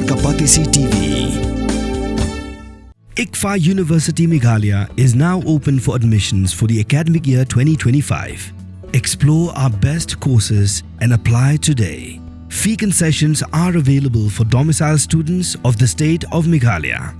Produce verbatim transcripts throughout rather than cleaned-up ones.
Kapatisi T V. ICFAI University Meghalaya is now open for admissions for the academic year twenty twenty-five. Explore our best courses and apply today. Fee concessions are available for domicile students of the state of Meghalaya.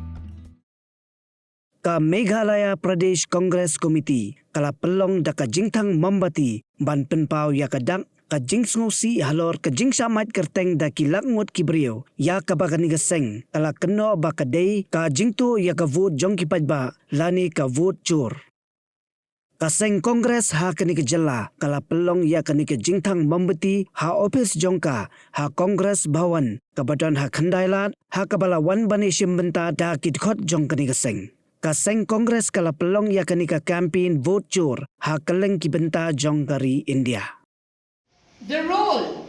Ka Meghalaya Pradesh Congress Committee ka la pynlong da ka jingthang mombati ban pynpaw ïa ka dak ka jingsngewsih halor ka jingshah mait kyrteng da ki lak ngut ki briew ïa kaba kane ka seng ka la kynnoh ba ka dei ka jingtuh ïa ka vote jong ki paidbah lane ka vote chur. Ka seng Congress ha kane ka jylla ka la pynlong ïa kane ka jingthang mombati ha ophis jong ka ha Congress Bhawan kaba don ha Khyndai Lad, ha kaba la wan ban ïashim bynta da ki dkhot jong kane ka seng. Ka seng Congress ka la pynlong ïa kane ka campaign vote chur ha kylleng ki bynta jong ka ri India. The role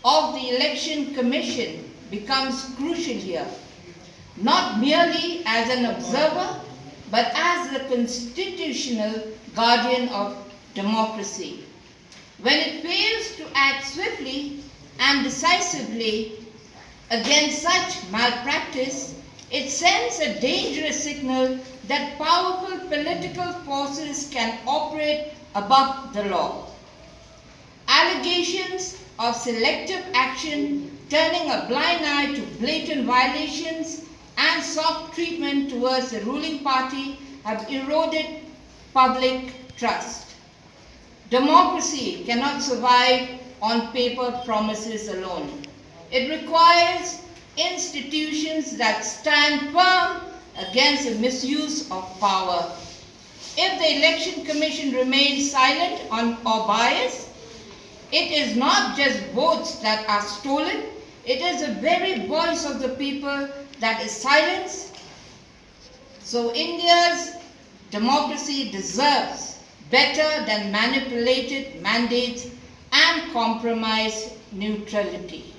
of the Election Commission becomes crucial here, not merely as an observer, but as the constitutional guardian of democracy. When it fails to act swiftly and decisively against such malpractice, it sends a dangerous signal that powerful political forces can operate above the law. Allegations of selective action, turning a blind eye to blatant violations, and soft treatment towards the ruling party have eroded public trust. Democracy cannot survive on paper promises alone. It requires institutions that stand firm against the misuse of power. If the Election Commission remains silent on, or biased, it is not just votes that are stolen, it is the very voice of the people that is silenced. So India's democracy deserves better than manipulated mandates and compromised neutrality.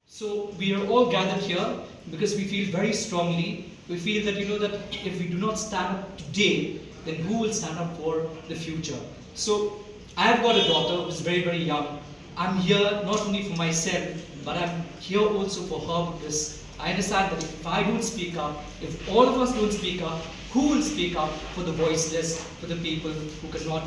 So we are all gathered here because we feel very strongly, we feel that, you know, that if we do not stand up today, then who will stand up for the future? So I have got a daughter who's very, very young. I'm here not only for myself, but I'm here also for her because I understand that if I don't speak up, if all of us don't speak up, who will speak up for the voiceless, for the people who cannot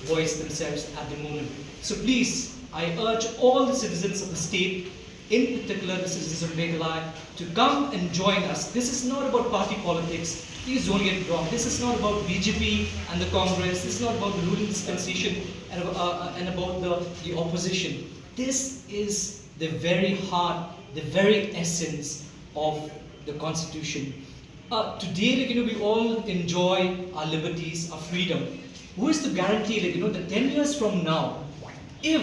voice themselves at the moment? So please, I urge all the citizens of the state, in particular the citizens of Meghalaya, to come and join us. This is not about party politics. Please don't get it wrong. This is not about B J P and the Congress. This is not about the ruling dispensation and, uh, uh, and about the, the opposition. This is the very heart, the very essence of the Constitution. Uh, today, like, you know, we all enjoy our liberties, our freedom. Who is to guarantee, like, you know, that ten years from now, if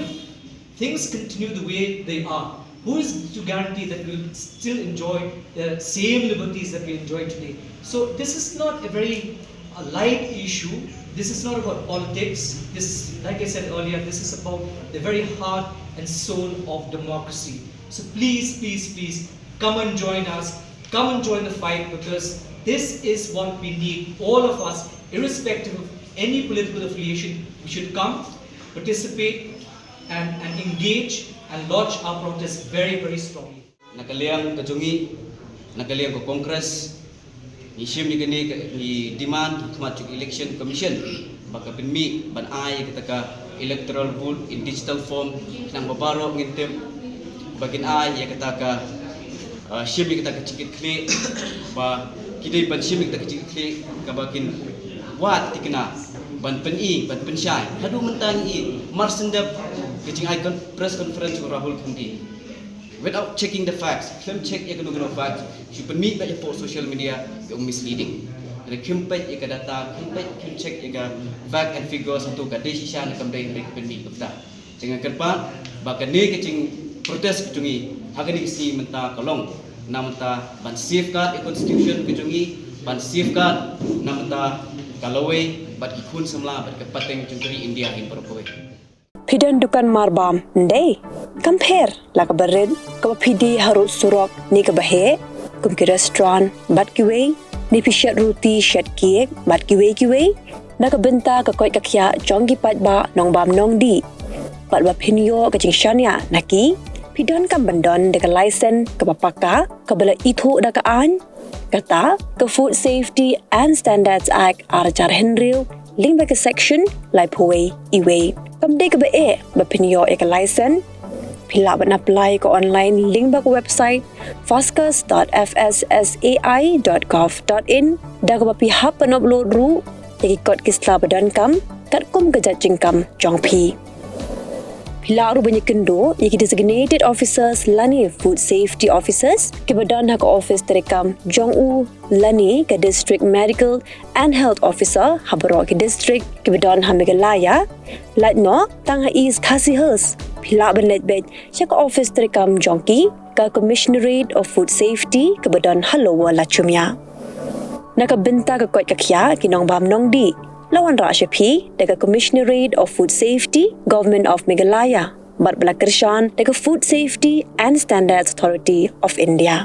things continue the way they are, who is to guarantee that we'll still enjoy the same liberties that we enjoy today? So this is not a very, a light issue. This is not about politics. This, like I said earlier, this is about the very heart and soul of democracy. So please, please, please come and join us. Come and join the fight, because this is what we need. All of us, irrespective of any political affiliation, we should come, participate, and, and engage and lodge our protest very, very strongly. Na ka liang ka jong ngi, na ka liang ka Congress, ngi shim ïa kane ka, ngi demand ha khmat jong Election Commission ba ka pynmih ban ai ïa kata ka electoral roll in digital form, khnang ba baroh ngin tip ba kin ai ïa kata ka, ah, shim ïa kata ka jingkitkhlieh, ba ki dei ban shim ïa kata ka jingkitkhlieh kaba kin wad thikna ban pyni, ban pynshai. Haduh mynta ngi mar shen dep ka jingai con-, press conference u Rahul Gandhi. Without checking the facts, khlem check ïa kano kano facts, shu pynmih beit hapoh social media, ïa u misleading. Hynrei khlem peit ïa ka data, khlem peit, khlem check ïa ka fact and figures, hato ka dei shisha ne kam dei, hynrei ka pynmih kumta. Te nga kyrpad ba kane ka jingprotest ka jong ngi ha kane ka sngi mynta ka long na mynta ban safeguard ïa constitution ka jong ngi, ban safeguard na mynta ka lawei bad ki khun samla bad ka pateng jong ka ri India hi baroh kawei. Phi don dukan marbam, ym dei? Kam pher la kaba rit, kaba phi die harud surok ne kaba heh, kum ki restaurant bad kiwei, ne phi shet roti, shet cake bad kiwei kiwei, na ka bynta ka koit ka khiah jong ki paidbah nongbam nongdih, bad ba phin ïoh ka jingshaniah na ki? Phi donkam ban don da ka license kaba paka, kaba la ithuh da ka aiñ, kata ka Food Safety and Standards Act ar hajar hynriew, lyngba ka section laiphew wei E wei. Kam dei kaba eh ba phin ïoh ïa ka license. Phi lah ban apply ka online lyngba ka website foscas.fssai.gov.in, da kaba phi hap ban upload ruh ïa ki kot ki sla ba donkam katkum ka jait jingkam jong phi. Phi lah ruh ban ïakynduh ïa ki designated officers lane food safety officers kiba don ha ka office treikam jong u lane ka District Medical and Health Officer ha baroh ki district kiba don ha Meghalaya. Lait noh tang ha East Khasi Hills, phi lah ban leit beit sha ka office treikam jong ki, ka Commissionerate of Food Safety kaba don ha Lower Lachumia. Na ka bynta ka koit ka khiah ki nongbam nongdih, la wanrah sha phi da ka Commissionerate of Food Safety, Government of Meghalaya, bad ba la kyrshan da ka Food Safety and Standards Authority of India.